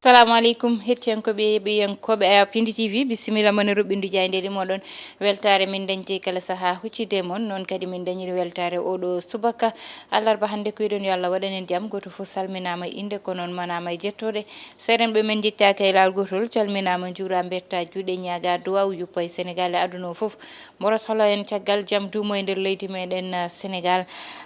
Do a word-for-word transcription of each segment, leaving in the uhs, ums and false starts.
Salamu aleykum, hettiyankooɓe e yeɓiyankooɓe Pindi T V, bisimilla mon e ruɓɓindu jaayndeeli mooɗon. Weltaare min dañde kala sahaa huccitde e mon, noon kadi min dañiri weltaare oɗo subaka. Alarba hannde, ko yiɗon yo Allah waɗan en jam, gooto fof salminaama e innde, ko noon manaama e jettooɗe. Seerenɓe men njettaaka e laawol gootol, calminaama, njuuraa, mbetta juuɗe, ñaagaa duwaaw yuppa e Senegaal e aduna o fof. Mboros holo en caggal jam duumo e nder leydi meɗen, ah, Senegaal,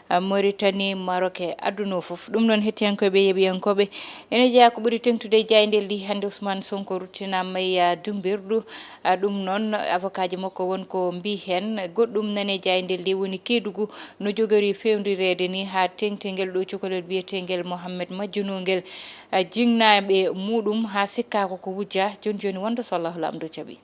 ah, Mauritanie, Maroc e aduna o fof. Ɗum noon, hettiyankooɓe e yeɓiyankooɓe, ene jeyaa ko ɓuri teŋtude e jaayndeeli ɗi hannde. Ousmane Sonko ruttinaama e, ah, dumbirɗu. Ah, ɗum noon, avocat ji makko won ko mbii heen. Goɗɗum nani e jaayndeeli ɗi woni Keedugu no jogori feewndireede ni haa teŋti ngel ɗo cukalel biyeteengel Mohammed majjunoo ngel, ah, jinnaaɓe muuɗum haa sikkaa ko ko wujja. Jooni jooni wonde so Allahu Laamɗo jaɓi.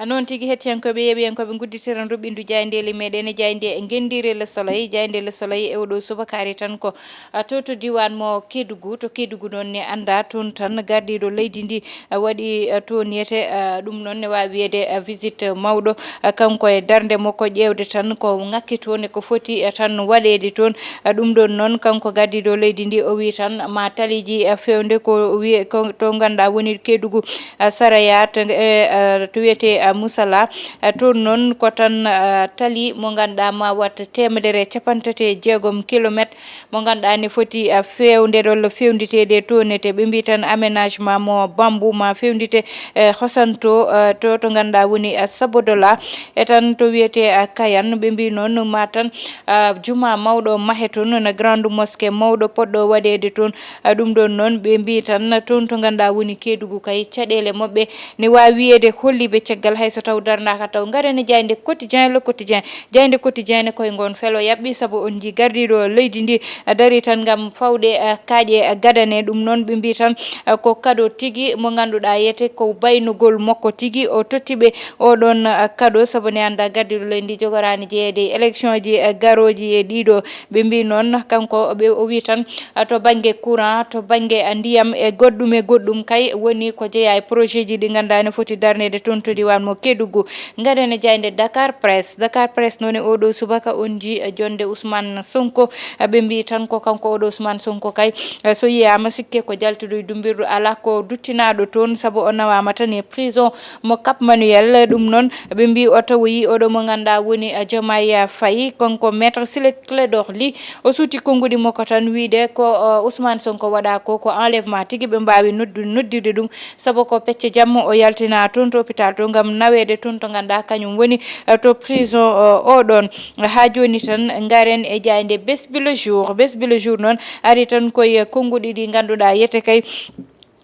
Noon tigi, hettiyankooɓe, yeɓiyankooɓe, ngudditiren ruɓɓindu jaayndeeli meɗen e jaaynde ngenndiire Le Soleil. Jaaynde Le Soleil e oɗo subaka ari tan ko, ah, to, to diiwaan mo Keedugu. To Keedugu noon ne anndaa toon tan gardiiɗo leydi ndi, ah, waɗi, ah, toon yete, ah, ɗum noon ne waawi wiyeede, ah, visite mawɗo, ah, kanko e darnde makko ƴeewde tan ko ŋakki toon e ko foti, ah, tan waɗeede toon. Ah, ɗum ɗoon noon kanko gardiiɗo leydi ndi o wii tan ma taliiji, ah, feewnde ko wiye ko to ngannduɗaa woni Keedugu, ah, Saraya to, e, ah, to wiyetee, ah, Musala. Ah, toon noon ko tan, ah, tali mo ngannduɗaa ma wat teemedere e capanɗe tati e jeegom kilometer mo ngannduɗaa ne foti, ah, feewnde ɗo feewniteede toon ete. Ɓe mbii tan aménagement mo bambu ma feewndite, eh, hosanto, ah, to, to ngannduɗaa woni, ah, Sabodola. E tan to wiyetee, ah, Kayan, ɓe mbii noon ma tan, ah, juma mawɗo mahe toon, na grande mosquée mawɗo poɗɗo waɗeede toon. Ah, ɗum ɗoon noon ɓe mbii tan toon to ngannduɗaa woni Keedugu kay caɗeele maɓɓe ne waawi wiyeede holliiɓe caggal hay so taw darnaaka taw. Ngaren e jaaynde Quotidien, Le Quotidien. Jaaynde Quotidien ne koye ngoon felo yaɓɓi sabu on njii gardiiɗo leydi ndi, ah, darii tan ngam fawde, ah, kaaƴe, ah, gadane. Ɗum noon ɓe mbii tan, ah, ko kado tigi mo ngannduɗaa yete ko baynugol makko tigi o totti ɓe oɗon, ah, kado sabu ne anndaa gardiiɗo leydi ndi jogoraani jeyeede e élection ji, ah, garooji e ɗiɗo. Ɓe mbii noon kanko ɓe o wii tan, ah, to bannge courant, to bannge, ah, ndiyam e goɗɗum e goɗɗum kay woni ko jeyaa e projet ji ɗi ngannduɗaa ne foti darneede toon to diiwaan mo Keedugu. Ngaren e jaaynde Dakar Presse. Dakar Presse noon e oɗo subaka on njii, eh, jonnde Ousmane Sonko. Eh, ɓe mbii tan ko kanko oɗo Ousmane Sonko kay, eh, so yiyaama sikke ko jaltuɗo e dumbirɗu alaa ko duttinaaɗo toon sabu o nawaama tan e prison mo Cap Manuel. Ɗum noon ɓe mbii o tawoyi oɗo mo ngannduɗaa woni, eh, Diomaye Faye, kanko Maître Ciré Clédor Ly. O suuti konnguɗi makko tan wiide ko, eh, Ousmane Sonko waɗaa ko, ko enlèvement tigi ɓe mbaawi noddu-, noddirde ɗum. Sabu ko pecce jamma o yaltinaa toon to hôpital to ngam naweede toon to ngannduɗaa kañum woni, eh, to prison, eh, o ɗoon. Haa jooni tan ngaren e jaaynde Bés Bi Le Jour. Bés Bi Le Jour noon ari tan koye konnguɗi ɗi ngannduɗaa yete kay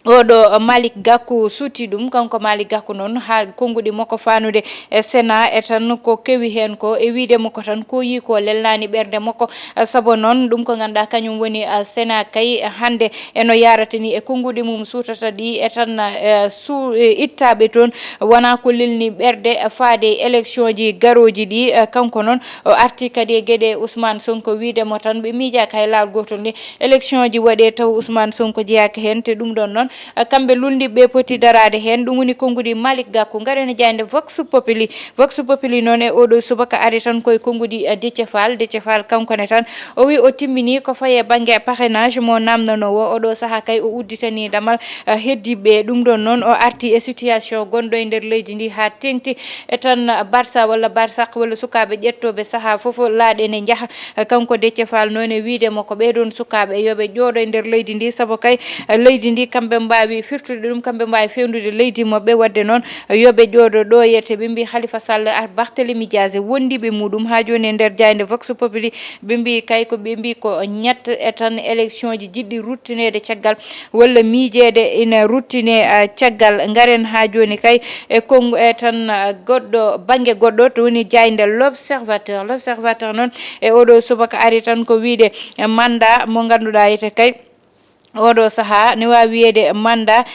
oɗo Malick Gakou suuti ɗum. Kanko Malick Gakou noon haa konnguɗi makko faanude e Sénat e tan ko kewi heen ko e wiide makko tan ko yii ko lelnaani ɓernde makko. Eh, sabu noon ɗum ko ngannduɗaa kañum woni, eh, Sénat kay hannde eno yaarata ni e konnguɗi mum suutata ɗi e tan, eh, su-, eh, ittaaɓe toon wonaa ko lelni ɓerde faade e élection ji garooji ɗi. Eh, kanko noon o arti kadi e geɗe Ousmane Sonko wiide mo tan ɓe miijaaka hay laawol gootol ni élection ji waɗee taw Ousmane Sonko jeyaaka heen. Te ɗum ɗoon noon, eh, kamɓe luulndiiɓe poti daraade heen. Ɗum woni konnguɗi Malick Gakou. Ngaren e jaaynde Vox Populi. Vox Populi noon e oɗo subaka ari tan koye konnguɗi, eh, Déthié Fall. Déthié Fall kanko ne tan o wi o timmini ko faye bannge parrainage mo naamnanoo o. Oɗo sahaa kay o udditani damal, eh, heddiiɓe. Ɗum ɗoon noon o arti e situation gonɗo e nder leydi ndi haa teŋti e tan Barça walla Barsaq walla sukaaɓe ƴettooɓe sahaa fof laaɗe ne njaha. Eh, kanko Déthié Fall noon e wiide mo ko ɓee ɗoon sukaaɓe yo ɓe ƴooɗo e nder leydi ndi sabu kay, eh, leydi ndi kamɓe mbaawi firtude ɗum, kamɓe mbaawi fewndude leydi maɓɓe. Waɗde noon yo ɓe ƴooɗo ɗo yete. Ɓe mbii Khalifa Sall, ah, Barthélémy Dias e wondiiɓe muɗum haa jooni e nder jaaynde Vox Populi. Ɓe mbii kay ko, ɓe mbii ko ñett e tan élection ji jiɗɗi ruttineede caggal walla miijeede ina ruttine, ah, caggal. Ngaren haa jooni kay e konngu e tan, ah, goɗɗo, bannge goɗɗo to woni jaaynde L'Observateur. L'Observateur noon e oɗo subaka ari tan ko wiide, eh, mandat mo ngannduɗaa yete kay Oɗo sahaa ne waawi wiyeede mannda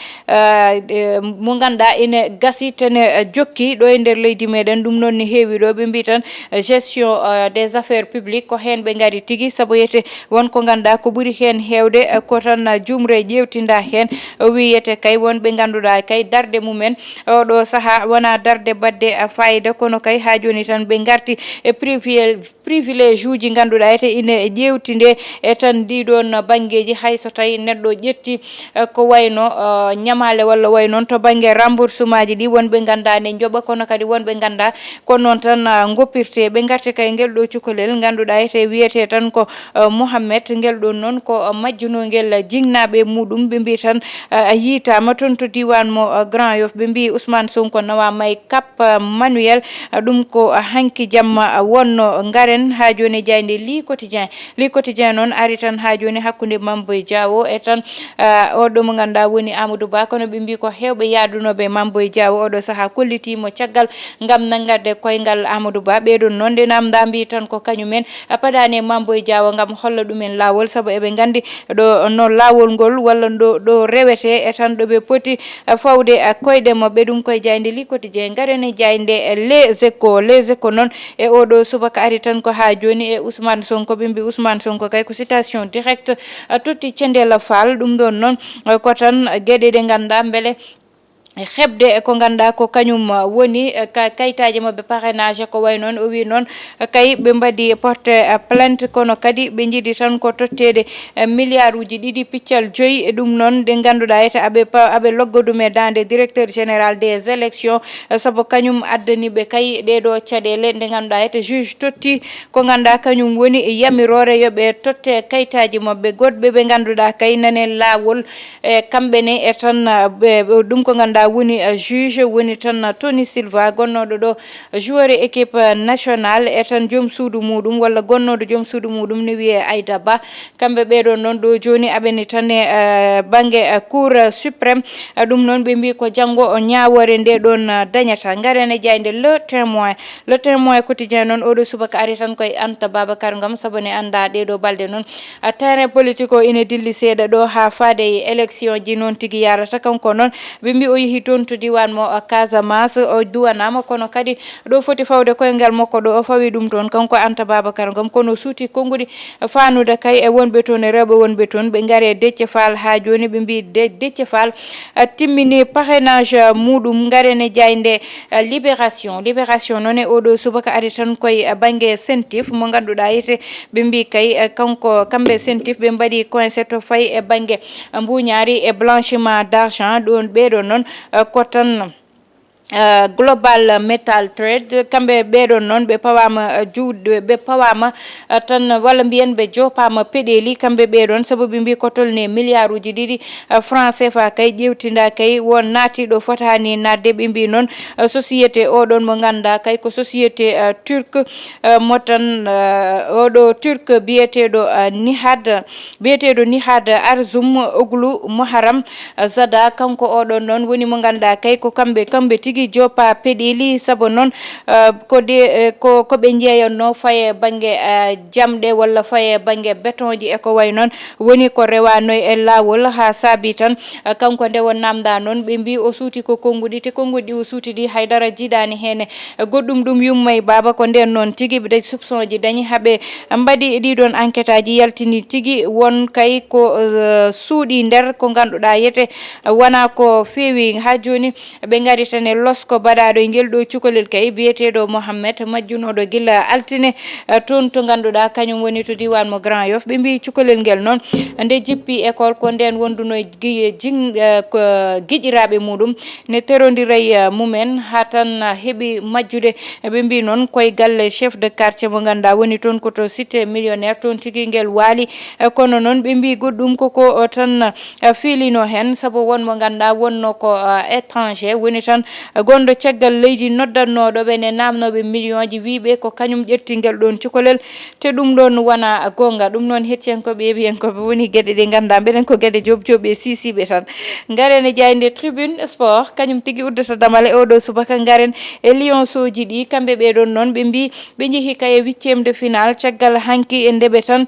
mo ngannduɗaa ene gasi tene jokki ɗo e nder leydi meɗen. Ɗum noon ne heewi ɗo, ɓe mbii tan gestion des affaires publiques ko heen ɓe ngari tigi, sabu yete won ko ngannduɗaa ko ɓuri heen heewde ko tan jumre ƴeewtinda heen. O wiyete kay won ɓe ngannduɗaa kay darde mumen oɗo sahaa wona darde baɗde fayida, kono kay haa jooni tan ɓe ngarti e privilège uji ngannduɗaa ete ine ƴeewtinde e tan ndi ɗoon banngeeji, hay so tawi neɗɗo ƴetti ko wayno ñamaale walla way noon to bannge remboursement ji ɗi, wonɓe ngannduɗaa ne njoɓa, kono kadi wonɓe ngannduɗaa ko noon tan ngoppirte. Ɓe ngarti kay ngel ɗo cukalel ngannduɗaa ete wiyete tan ko Mohammed, ngel ɗoon noon ko majjunoo ngel jinnaaɓe muɗum, ɓe mbii tan a yiitaama toon to diiwaan mo Grand Yoff. Ɓe mbii Ousmane Sonko nawaama e Cap Manuel. Ɗum ko hanki jamma wonno. Ngaren haa jooni e jaaynde Le Quotidien. Le Quotidien noon ari tan haa jooni hakkunde Mamboy Diawo e tan oɗo mo ngannduɗaa woni Amadou Ba, kono ɓe mbii ko heewɓe yaadunooɓe Mamboy Diawo oɗo sahaa kollitiimo caggal ngam nanngarde koyngal Amadou Ba. Ɓeeɗon noon nde namda mbii tan ko kañumen a paɗaani e Mamboy Diawo ngam holla ɗumen laawol, sabu eɓe nganndi ɗo no laawol ngol walla ɗo ɗo rewete e tan ɗo ɓe poti fawde koyɗe maɓɓe. Ɗum koye jaaynde Le Quotidien. Ngaren e jaaynde Les Échos. Les Échos noon e oɗo subaka ari tan ko haa jooni e Ousmane Sonko. Ɓe mbii Ousmane Sonko kay ko citation directe totti Thiendella Fall. Ɗum ɗoon noon ko tan geɗe ɗe ngannduɗaa mbele heɓde ko ngannduɗaa ko kañum woni ka- kayitaaji maɓɓe parrainage ko way noon. O wii noon kay ɓe mbaɗi porte plainte, kono kadi ɓe njiɗi tan ko totteede milliard uji ɗiɗi piccal joyi e ɗum noon ɗe ngannduɗaa ete aɓe pa- aɓe logga ɗum e daande directeur général des élections, sabu kañum addani ɓe kay ɗeeɗo caɗeele. Nde ngannduɗaa ete juge totti ko ngannduɗaa kañum woni yamiroore yo ɓe totte kayitaaji maɓɓe. Goɗɓe ɓe ngannduɗaa kay nane laawol e kamɓe ne e tan ɓe- ɓe- ɗum ko ngannduɗaa woni juge woni tan Tony Silva gonnooɗo ɗo joueur équipe nationale e tan joom suudu muɗum walla gonnooɗo joom suudu muɗum ne wiyee Aida Ba. Kamɓe ɓeeɗo noon ɗo jooni aɓene tan e bannge Cour suprême. Ɗum noon ɓe mbii ko janngo o ñaawoore nde ɗoon dañata. Ngaren e jaaynde Le Témoin. Le Témoin Quotidien noon oɗo subaka ari tan koye Anta Babacar Ngom, sabu ne annda ɗeeɗo balɗe noon terrain politique o ina dilli seeɗa ɗo haa faade e élection ji noon tigi yarata. Kanko noon ɓe mbii o yehi toon to diiwaan mo Casamance, o duwanaama, kono kadi ɗo foti fawde koyngal makko ɗo o fawi ɗum toon. Kanko Anta Babacar Ngom kono suuti konnguɗi faanude kay e wonɓe toon e rewɓe wonɓe toon. Ɓe ngari e Déthié Fall haa jooni, ɓe mbii De- Déthié Fall timmini parrainage muɗum. Ngaren e jaaynde Libération. Libération noon e oɗo subaka ari tan koye bannge Sentif mo ngannduɗaa ete ɓe mbii kay kanko kamɓe Sentif ɓe mbaɗi coincé to fayi e bannge mbuñaari e blanchiment d'argent. Ɗoon ɓeeɗo noon ko tan Global Metal Trade, kamɓe ɓeeɗon noon ɓe pawaama juuɗe ɓe pawaama tan walla mbiyen ɓe joopaama peɗeeli. Kamɓe ɓeeɗon sabu ɓe mbii ko tolni e milliard uji ɗiɗi franc cfa kay ƴeewtinda kay won naati ɗo fotaani naatde. Ɓe mbii noon société oɗon mo ngannduɗaa kay ko société turque mo tan oɗo turque biyeteeɗo nihad biyeteeɗo nihad arzum oglu moharam zada kanko oɗon noon woni mo ngannduɗaa kay ko kamɓe kamɓe tigi joppa peɗeli sabu noon ko de ko ko ɓe njeeyatnoo faye bannge jamɗe walla faye bannge betonji e ko way noon woni ko rewanoy e laawol haa saabi tan kanko nde won namda noon ɓe mbi o suuti ko konnguɗi te konnguɗi ɗi o suuti ɗi haydara jiiɗaani heen e goɗɗum ɗum yummay baaba ko ndeen noon tigi ɓe soupçon ji dañi haɓe mbaɗi ɗiɗon enquête aji yaltini tigi won kay ko suuɗi nder ko ngannduɗaa yete wona ko feewi haa jooni ɓe ngari tan e losko baɗaaɗo e ngel ɗo cukalel kay biyeteeɗo Mohammed majjunooɗo gila altine toon to ngannduɗaa kañum woni to diiwaan mo Grand Yoff ɓe mbi cukalel ngel noon nde jippi école ko ndeen wonduno e gi- jing- ko giƴiraaɓe muɗum ne terondiray mumen haa tan heɓi majjude ɓe mbi noon koye galle chef de quartier mo ngannduɗaa woni toon ko to cité millionnaire toon tigi ngel waali kono noon ɓe mbi goɗɗum koko tan fiilino heen sabu won mo ngannduɗaa wonno ko étranger woni tan gonɗo caggal leydi noddannooɗo ɓe ne naamnooɓe million ji wiiɓe ko kañum ƴetti ngel ɗoon cukalel te ɗum ɗoon wona goonga ɗum noon hettiyankooɓe yeɓiyankooɓe woni geɗe ɗe ngannduɗaa mbeɗen ko geɗe job job e sisiiɓe tan ngaren e jaaynde tribune sport kañum tigi uddata damal e oɗo subaka ngaren e lion soji ɗi kamɓe ɓeɗon noon ɓe mbi ɓe jehi kay e huitième de finale caggal hanki e ndeɓe tan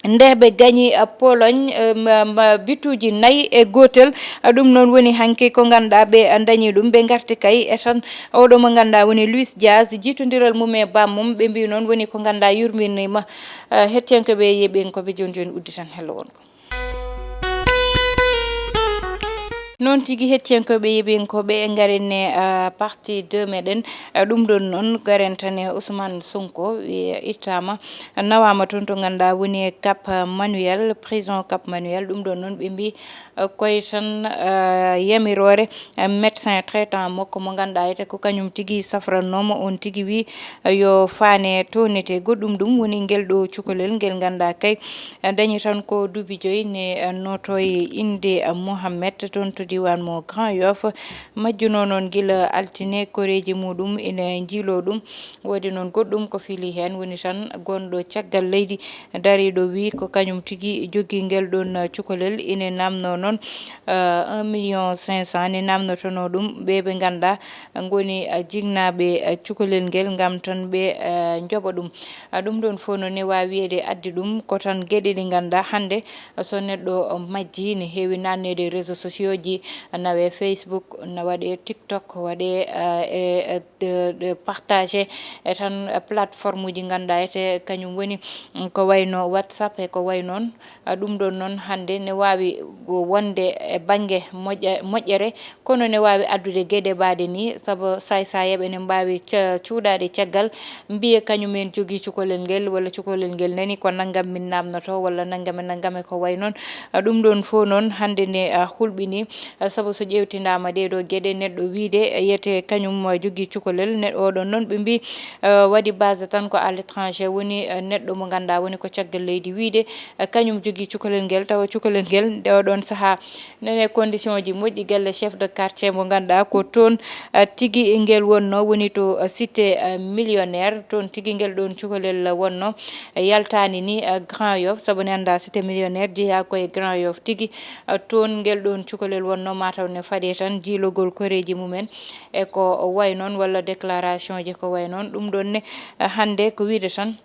Nde ɓe gañi, eh, Pologne, eh, ma, ma, bituuji nayi e gootel. Eh, ɗum noon woni hanki ko ngannduɗaa ɓe, eh, dañi ɗum. Ɓe ngarti kay e tan oɗo mo ngannduɗaa woni Luis Diaz, jiitondiral mum e bammum. Ɓe mbii noon woni ko ngannduɗaa yurminii ma. Eh, hettiyankooɓe e yeeɓiyankooɓe jooni jooni udditan hello wonko. Noon tigi hettiyankooɓe yeeɓiyankooɓe e ngaren e, eh, partie deux meɗen. Eh, ɗum ɗoon noon, garen tan e Ousmane Sonko, wi-, ittaama, nawaama toon to ngannduɗaa woni e Cap Manuel, prison Cap Manuel. Ɗum ɗoon noon ɓe mbii, eh, koye tan, eh, yamiroore, eh, médecin traitant makko mo ngannduɗaa ete ko kañum tigi safrannooma oon tigi wii, eh, yo faane toon ete. Goɗɗum ɗum woni ngel ɗo cukalel ngel ngannduɗaa kay, eh, dañi tan ko duuɓi joyi ne, eh, nootoo e innde, eh, Mohamed toon to diiwaan mo Grand Yoff. Majjunoo noon gila altine, koreeji muɗum ina njiiloo ɗum. Woodi noon goɗɗum ko fili heen, woni tan gonɗo caggal leydi dariiɗo wii ko kañum tigi jogii ngel ɗoon, eh, cukalel. Ine naamnoo noon, eh, un million cinq cent ne naamnotonoo ɗum ɓe ɓe ngannduɗaa ngoni, eh, jinnaaɓe, eh, cukalel ngel ngam tan ɓe, eh, njoɓa ɗum. Ah, ɗum ɗoon fof noon ne waawi wiyeede addi ɗum ko tan geɗe ɗe ngannduɗaa hannde, eh, so neɗɗo, eh, majjii ne heewi naatneede réseaux sociaux ji, nawe Facebook, na waɗe TikTok, waɗe, eh, e, e, de, de partage e tan, eh, plateforme uji ngannduɗaa ete kañum woni, mm, ko wayno WhatsApp e ko way noon. Ah, ɗum ɗoon noon hannde ne waawi wonde e bannge moƴƴa-, moƴƴere, kono ne waawi addude geɗe mbaɗe nii, sabu saay-saayeeɓe ne mbaawi ca-, cuuɗaade caggal, mbiye kañum en jogii cukalel ngel, walla cukalel ngel nani ko nanngam min naamnotoo, walla nanngam e nanngam e ko way noon. Ah, ɗum ɗoon fof noon hannde ne, ah, hulɓinii, ah, sabu so ƴeewtindaama ɗee ɗoo geɗe, neɗɗo wiyde, eh, wiyetee kañum, ah, jogii cukalel, ne-, oɗon noon ɓe mbii, ah, waɗi base tan ko à l'étranger, woni, ah, neɗɗo mo ngannduɗaa woni ko caggal leydi wiyde, eh, kañum jogii cukalel ngel, tawa cukalel ngel nde oɗon sahaa nene condition ji moƴƴi, galle chef de quartier mo ngannduɗaa ko toon, eh, tigi ngel wonnoo, woni to, eh, cité, eh, millionnaire, toon tigi ngel ɗoon cukalel wonnoo, eh, yaltaani ni, eh, Grand Yoff, sabu ne anndaa cité millionnaire jeyaa ko e Grand Yoff tigi, eh, toon ngel ɗoon cukalel wonnoo, mataw ne faɗee tan jiilogol koreeji mumen e ko way noon, walla déclaration ji ko way noon. Ɗum ɗoon ne, eh, hannde ko wiyde tan,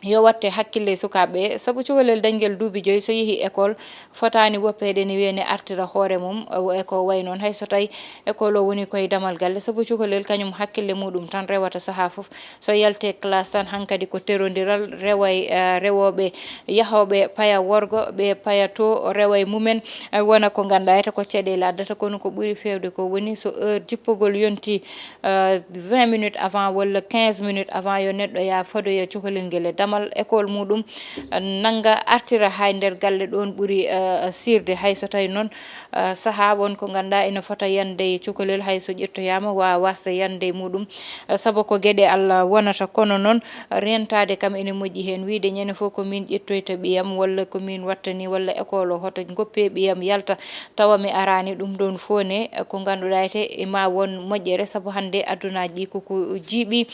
yo watte hakkille e sukaaɓe ɓe, sabu cukalel dañgel duuɓi joyi so yehi école, fotaani woppeede ne wiya ne artira hoore mum, e ko way noon. Hay so tawi école o woni koye damal galle, sabu cukalel kañum hakkille muɗum tan rewata sahaa fof. So yaltee classe tan, hankadi ko terondiral, rewa e, eh, rewooɓe yahooɓe paya worgo, ɓe paya to, rewa e mumen, eh, wona ko ngannduɗaa ete ko caɗeele addata, kono ko ɓuri feewde ko woni so heure jippogol yontii, eh, vingt minutes avant walla quinze minutes avant yo neɗɗo yaa fadoya cukalel ngel e damal école muɗum, eh, nannga artira haa e nder galle, ɗoon ɓuri, eh, siirde. Hay so tawi noon, eh, sahaa won ko ngannduɗaa ina fota yande e cukalel, hay so ƴettoyaama waawa wasde yande e muɗum, eh, sabu ko geɗe Allah wonata, kono noon rentaade kam ene moƴƴi heen. Wiyde ñande fof ko miin ƴettoyta ɓiyam, walla ko miin watta nii, walla école o hoto ngoppe ɓiyam yalta, tawa mi araani, ɗum ɗoon fof ne, eh, ko ngannduɗaa ete e ma won moƴƴere, sabu hannde adunaaji ɗi koko jiiɓi,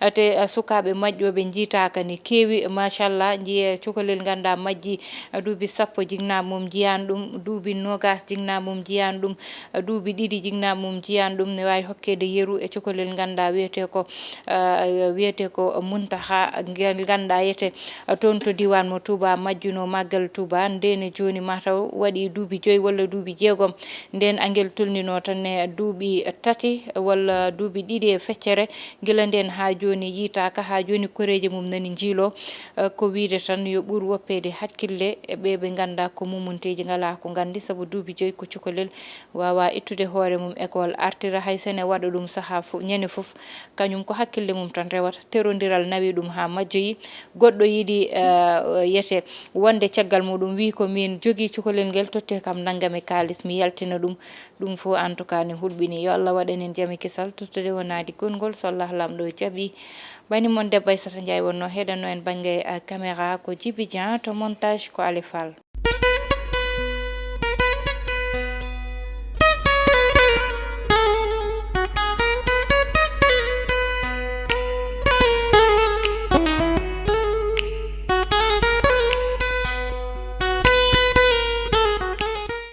eh, te, eh, sukaaɓe majjooɓe njiitaaka ne keewi, machallah, njiye cukalel ngannduɗaa majji, eh, duuɓi sappo jinnaa mum njiyaani ɗum, duuɓi noogaas jinnaa mum njiyaani ɗum, eh, duuɓi ɗiɗi jinnaa mum njiyaani ɗum, ne waawi hokkeede yeru e cukalel ngannduɗaa wiyetee ko, eh, wiyetee ko Muntaha, ngel ngannduɗaa wiyetee toon to diiwaan mo Touba, majjunoo Maggal Touba, ndeen e jooni mataw waɗi duuɓi joyi walla duuɓi jeegom. Ndeen angel tolninoo tan e duuɓi tati walla duuɓi ɗiɗi e feccere, gila ndeen haa jooni yiytaaka, haa jooni koreeji mum nani njiiloo. Eh, ko wiyde tan yo ɓur woppeede hakkille e ɓe ɓe ngannduɗaa ko mumunteeji, ngalaa ko nganndi, sabu duuɓi joyi ko cukalel waawaa ittude hoore mum école, artira hay so ne waɗa ɗum sahaa fof, ñande fof. Kañum ko hakkille mum tan rewata, terondiral nawi ɗum haa majjoyi. Goɗɗo yiɗi, eh, wiyetee wonde caggal muɗum, wii ko miin jogii cukalel ngel, tottee kam nanngam e kaalis, mi yaltina ɗum. Ɗum fof, en tout cas, ne hulɓinii. Yo Allah waɗan en jam e kisal, tottude wonaade gonngol, so Allah Laamɗo jaɓii. Bani mon debbo Aissata Ndiaye wonnoo heɗanno en bannge, eh, caméra, ko Djiby Dieng to montage, ko Ali Fall.